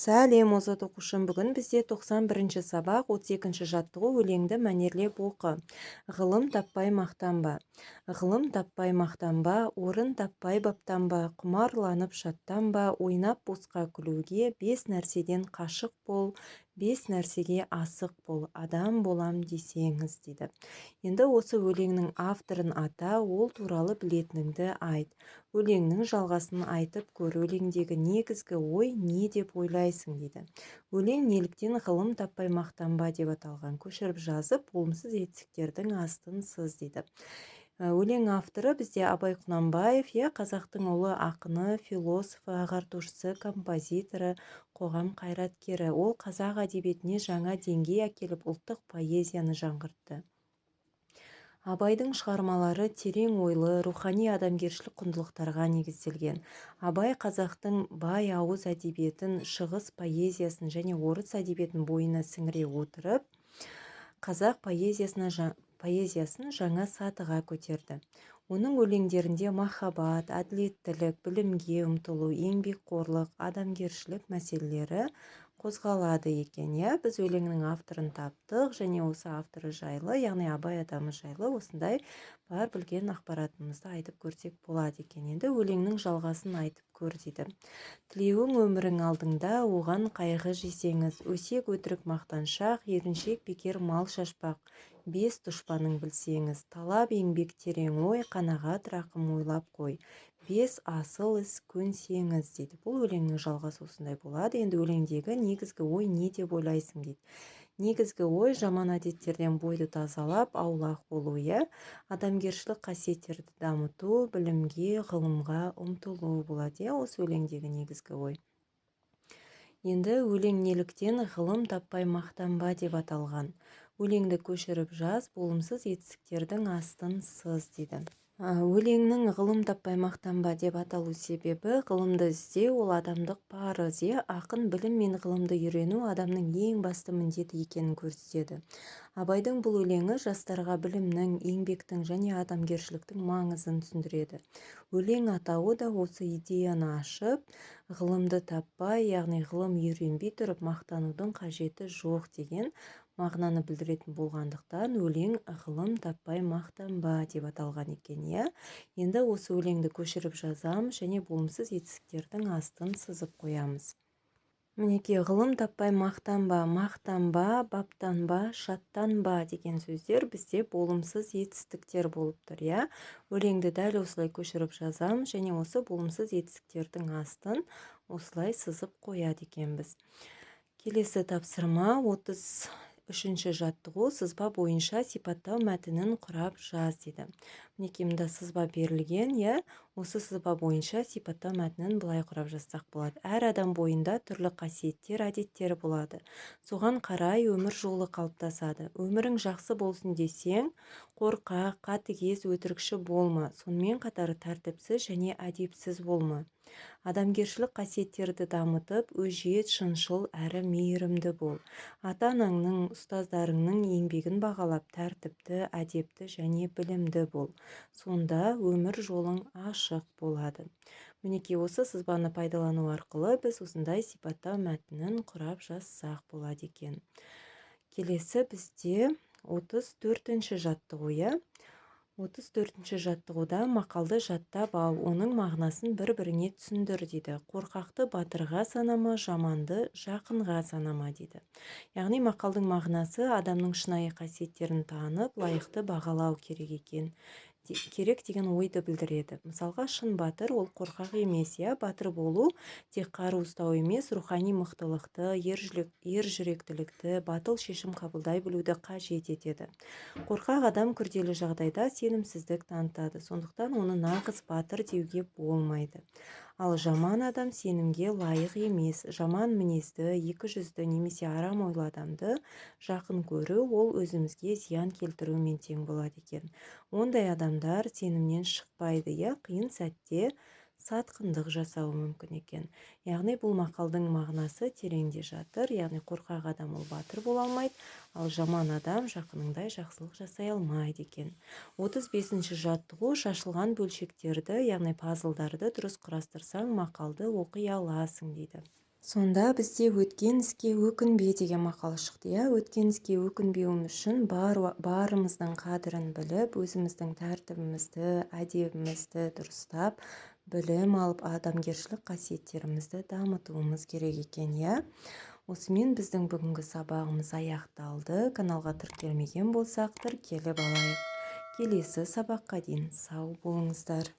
Сәлем, озат оқушым! Бүгін бізде 91-ші сабақ, 32-ші жаттығу. Өлеңді мәнерлеп оқы. Ғылым таппай мақтанба. Ғылым таппай мақтанба, орын таппай баптанба, құмарланып шаттанба, ойнап босқа күлуге. Бес нәрседен қашық бол, бес нәрсеге асық бол, адам болам десеңіз, дейді. Енді осы өлеңнің авторын ата, ол туралы білетініңді айт. Өлеңнің жалғасын айтып көр. Өлеңдегі негізгі ой не деп ойлайсың, дейді. Өлең неліктен «Ғылым таппай мақтанба» деп аталған? Көшіріп жазып, болымсыз етістіктердің астын сыз, дейді. Өлең авторы бізде Абай Құнанбаев, иә, қазақтың ұлы ақыны, философы, ағартушысы, композиторы, қоғам қайраткері. Ол қазақ әдебиетіне жаңа деңгей әкеліп, ұлттық поэзияны жаңғыртты. Абайдың шығармалары терең ойлы, рухани, адамгершілік құндылықтарға негізделген. Абай қазақтың бай ауыз әдебиетін, шығыс поэзиясын және орыс әдебиетін бойына сіңіре отырып, қазақ поэзиясын жаңа сатыға көтерді. Оның өлеңдерінде махаббат, әділеттілік, білімге ұмтылу, еңбекқорлық, адамгершілік мәселелері қозғалады екен, иә. Біз өлеңнің авторын таптық және осы авторы жайлы, яғни Абай атамыз жайлы осындай бар білген ақпаратымызды айтып көрсек болады екен. Енді өлеңнің жалғасын айтып көр, дейді. Тілеуің өмірің алдыңда, оған қайғы жесеңіз. Өсек, өтірік, мақтаншақ, еріншек, бекер мал шашпақ, бес дұшпаның білсеңіз. Талап, еңбек, терең ой, қанағат, рақым ойлап қой, бес асыл іс көнсеңіз, дейді. Бұл өлеңнің жалғасы осындай болады. Енді өлеңдегі негізгі ой не деп ойлайсың, дейді. Негізгі ой – жаман әдеттерден бойды тазалап, аулақ болу, иә, адамгершілік қасиеттерді дамыту, білімге, ғылымға ұмтылу болады, иә, осы өлеңдегі негізгі ой. Енді өлең неліктен «Ғылым таппай мақтанба» деп аталған? Өлеңді көшіріп жаз, болымсыз етістіктердің астын сыз, дейді. Өлеңнің «Ғылым таппай мақтанба» деп аталу себебі: ғылымды іздеу – ол адамдық парыз, иә. Ақын білім мен ғылымды үйрену адамның ең басты міндеті екенін көрсетеді. Абайдың бұл өлеңі жастарға білімнің, еңбектің және адамгершіліктің маңызын түсіндіреді. Өлең атауы да осы идеяны ашып, ғылымды таппай, яғни ғылым үйренбей тұрып мақтанудың қажеті жоқ деген мағынаны білдіретін болғандықтан, өлең «Ғылым таппай мақтанба» деп аталған екен, иә. Енді осы өлеңді көшіріп жазамыз және болымсыз етістіктердің астын сызып қоямыз. Мінекей, «ғылым таппай мақтанба», «мақтанба», «баптанба», «шаттанба» деген сөздер бізде болымсыз етістіктер болып тұр, иә. Өлеңді дәл осылай көшіріп жазамыз және осы болымсыз етістіктердің астын осылай сызып қояды екенбіз. Келесі тапсырма, 33-ші жаттығу. Сызба бойынша сипаттау мәтінін құрап жаз, дейді. Мінекей, мында сызба берілген, иә. Осы сызба бойынша сипаттау мәтінін былай құрап жазсақ болады. Әр адам бойында түрлі қасиеттер, әдеттер болады. Соған қарай өмір жолы қалыптасады. Өмірің жақсы болсын десең, қорқақ, қатыгез, өтірікші болма. Сонымен қатар тәртіпсіз және әдепсіз болма. Адамгершілік қасиеттерді дамытып, өжет, шыншыл әрі мейірімді бол. Ата-анаңның, ұстаздарыңның еңбегін бағалап, тәртіпті, әдепті және білімді бол. Сонда өмір жолың ашық болады. Мінекей, осы сызбаны пайдалану арқылы біз осындай сипаттау мәтінін құрап жазсақ болады екен. Келесі бізде 34-ші жаттығу, иә. 34-ші жаттығуда мақалды жаттап ал, оның мағынасын бір-біріңе түсіндір, дейді. Қорқақты батырға санама, жаманды жақынға санама, дейді. Яғни мақалдың мағынасы адамның шынайы қасиеттерін танып, лайықты бағалау керек екен, керек деген ойды білдіреді. Мысалға, шын батыр ол қорқақ емес, иә. Батыр болу тек қару ұстау емес, рухани мықтылықты, ер жүректілікті, батыл шешім қабылдай білуді қажет етеді. Қорқақ адам күрделі жағдайда сенімсіздік танытады, сондықтан оны нағыз батыр деуге болмайды. Ал жаман адам сенімге лайық емес. Жаман мінезді, екі жүзді немесе арам ойлы адамды жақын көру ол өзімізге зиян келтірумен тең болады екен. Ондай адамдар сенімнен шықпайды, иә, қиын сәтте сатқындық жасауы мүмкін екен. Яғни бұл мақалдың мағынасы тереңде жатыр. Яғни қорқақ адам ол батыр бола алмайды, ал жаман адам жақыныңдай жақсылық жасай алмайды екен. 35-ші жаттығу. Шашылған бөлшектерді, яғни пазлдарды дұрыс құрастырсаң, мақалды оқи аласың, дейді. Сонда бізде «Өткен іске өкінбе» деген мақал шықты, иә. Өткен іске өкінбеуіміз үшін барымыздың қадірін біліп, өзіміздің тәртібімізді, әдебімізді дұрыстап, білім алып, адамгершілік қасиеттерімізді дамытуымыз керек екен, иә. Осымен біздің бүгінгі сабағымыз аяқталды. Каналға тіркелмеген болсақ, тіркеліп алайық. Келесі сабаққа дейін сау болыңыздар.